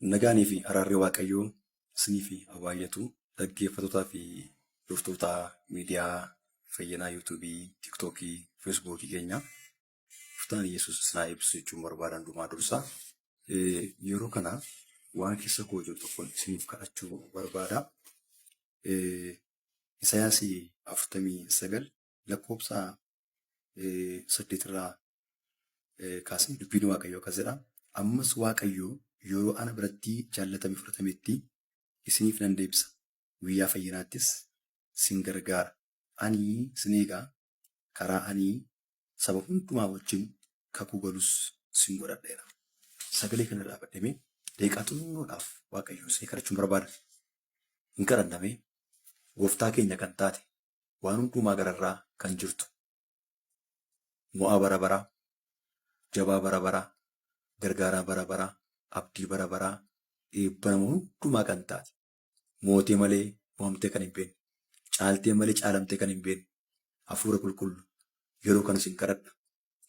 Nagaanii fi araarri Waaqayyoo isiniif haa baay'atu. Dhaggeeffattootaa fi hordoftoota miidiyaa Fayyinaa Yuutuubii, Tiiktookii, Feesbuukii keenya. Gooftaan Yesuus isin haa eebbisu jechuun barbaada hundumaa dursa. Yeroo kana waan keessa koo jiru tokkoon isiniif kadhachuu barbaada. Isayaas 49 lakkoofsa 8 irraa kaasee dubbiin Waaqayyoo akkas jedha. Ammas Waaqayyo yeroo ana biratti jaallatame fudhatametti isiniif nan deebisa. Guyyaa fayyinaattis sin gargaara. Ani sin eega, karaa ani saba hundumaa wajjin kakuu galus sin godhadheera. Sagalee kana irraa badhame daqiiqaa xinnoodhaaf Waaqayyoon isin kadhachuun barbaada. Hin kadhanname gooftaa keenya kan taate waan hundumaa gararraa kan jirtu mo'aa bara baraa, jabaa bara baraa, gargaaraa bara baraa, abdii bara baraa, eebba nama hundumaa kan taate, mootee malee mo'amtee kan hin beekne, caaltee malee caalamtee kan hin beekne, hafuura qulqullu yeroo kana sin kadhadha.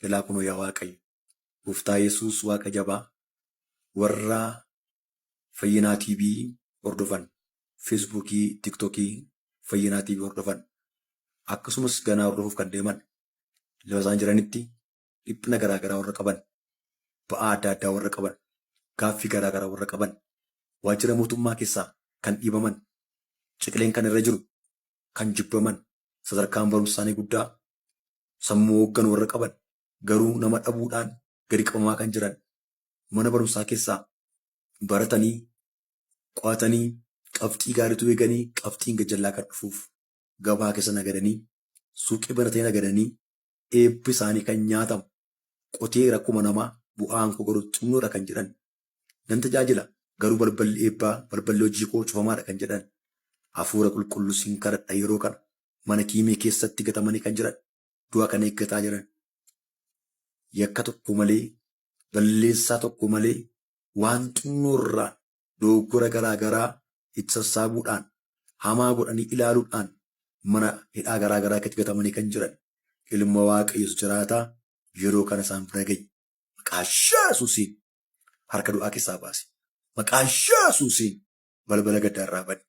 Ilaa kunoo yaa Waaqayyo, Gooftaa Yesuus Waaqa jabaa, warra Fayyinaa TV hordofan, Feesbuukii, Tiktokii Fayyinaa TV hordofan, akkasumas ganaa hordofuuf kan deeman, lafa isaan jiranitti dhiphina garaa garaa warra qaban, ba'aa adda addaa warra qaban, gaaffii garaa garaa warra qaban, waajjira mootummaa keessaa kan dhiibaman, ciqileen kan irra jiru, kan jibbaman, sadarkaan barumsa isaanii guddaa, sammuu hoogganu warra qaban, garuu nama dhabuudhaan gadi qabamaa kan jiran, mana barumsaa keessaa baratanii, qo'atanii, qabxii gaariitu eeganii, qabxiin gajjallaa kan dhufuuf gabaa keessa nagadanii, suuqii banatanii nagadanii, eebbi isaanii kan nyaatamu, qotee rakkuma namaa bu'aan koo garuu xinnoodha kan jedhan, nan tajaajila garuu balballi eebbaa, balballi hojii koo cufamaadha kan jedhan, hafuura qulqulluu sin kadhadha yeroo kana mana kiimii keessatti gatamanii kan jiran, du'a kan eeggataa jiran, yakka tokko malee, balleessaa tokko malee, waan xinnoo irraan dogoggora garaa garaa itti sassaabuudhaan, hamaa godhanii ilaaluudhaan mana hidhaa garaa garaa keessatti gatamanii kan jiran, ilma Waaqayyo isa jiraataa yeroo kana isaan bira ga'i. Maqaa Yesuusiin harka du'aa keessaa baasi. Maqaa Yesuusiin balbala gaddaa irraa bani.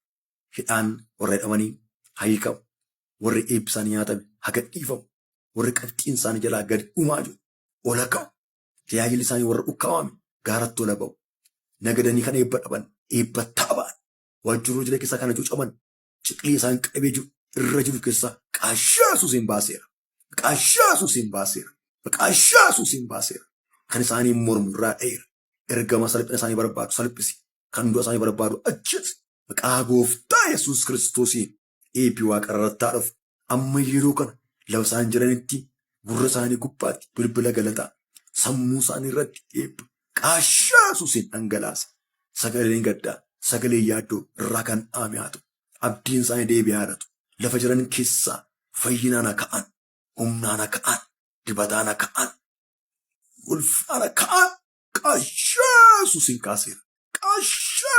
Hidhaan warra hidhamanii haa hiikamu. Warri eebbi isaanii nyaatame haa gadhiifamu. Warri qabxiin isaanii jalaa gadi dhumaa jiru ol haa ka'u. Tajaajilli isaanii warra ukkaamame gaaratti ol haa ba'u. Nagadanii kan eebba dhaban eebba taabaan. Waajjiruu jireenya keessaa kan hacuucaman ciqilii isaan qabee jiru irra jiru keessaa maqaa Yesuusiin baaseera. Maqaa Yesuusiin baaseera. Maqaa Yesuusiin baaseera. Kan isaanii mormu irraa dha'eera. Ergama salphina isaanii barbaadu salphisi. Kan du'a isaanii barbaadu ajjeesi. Maqaa gooftaa Yesuus Kiristoosiin eebbi waaqa irratti haa dhufu. Amma yeroo kana lafa isaan jiranitti gurra isaanii gubbaatti bilbila galataa sammuu isaanii irratti eebba maqaa Yesuusiin dhangalaasa. Sagaleen gaddaa, sagaleen yaaddoo irraa kan dhaame haa ta'u. Abdiin isaanii deebi'ee haa dhatu. Lafa jiran keessaa fayyinaan haa ka'an, humnaan haa ka'an, dibataan haa ka'an, ulfinaan haa ka'an. Maqaa Yesuusiin kaaseera. Maqaa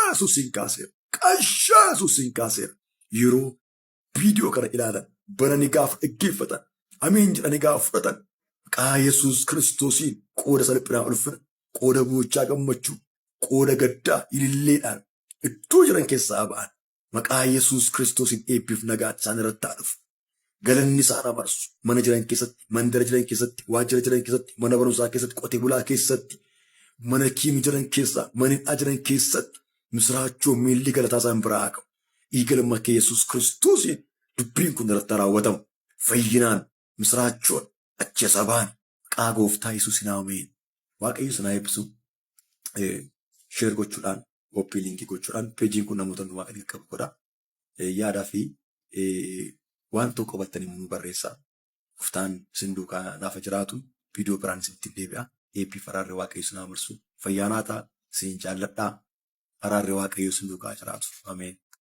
Yesuusiin kaaseera. Maqaa Yesuusiin kaaseera. Yeroo viidiyoo kana ilaalan, bananii gaafa dhaggeeffatan, ameen jedhanii gaafa fudhatan, maqaa Yesuus Kiristoosiin qooda salphinaa ulfina, qooda boo'ichaa gammachuu, qooda gaddaa ililleedhaan iddoo jiran keessaa ba'an. Maqaa Yesuus Kiristoosiin eebbiif nagaan isaan irratti haa dhufu. Galanni isaan haa marsu. Mana jiran keessatti, mandara jiran keessatti, waajjira jiran keessatti, mana barumsaa keessatti, qotee bulaa keessatti, mana kiimii jiran keessa, mana hidhaa jiran keessatti misiraachoo miilli galataa isaan biraa haa ka'u. Dhiiga ilma kee Yesuus Kiristoosiin dubbiin kun irratti haa raawwatamu. Fayyinaan, misiraachoon achi as haa ba'an. Maqaa gooftaa Yesuusiin ameen. Waaqayyo isin haa eebbisu. Sheer gochuudhaan, koppii liinkii gochuudhaan peejiin kun namoota hundumaa kan qaqqabu godha. Yaadaa fi waan tokko qabattanii nu barreessaa. Gooftaan isin duukaa naafa jiraatu. Viidiyoo biraan isinitti deebi'a. Eebbiif araarri Waaqayyo isin haa marsu. Fayyaa naa ta'a. Isin jaalladhaa. Araarri Waaqayyo isin duukaa jiraatu. Ameen.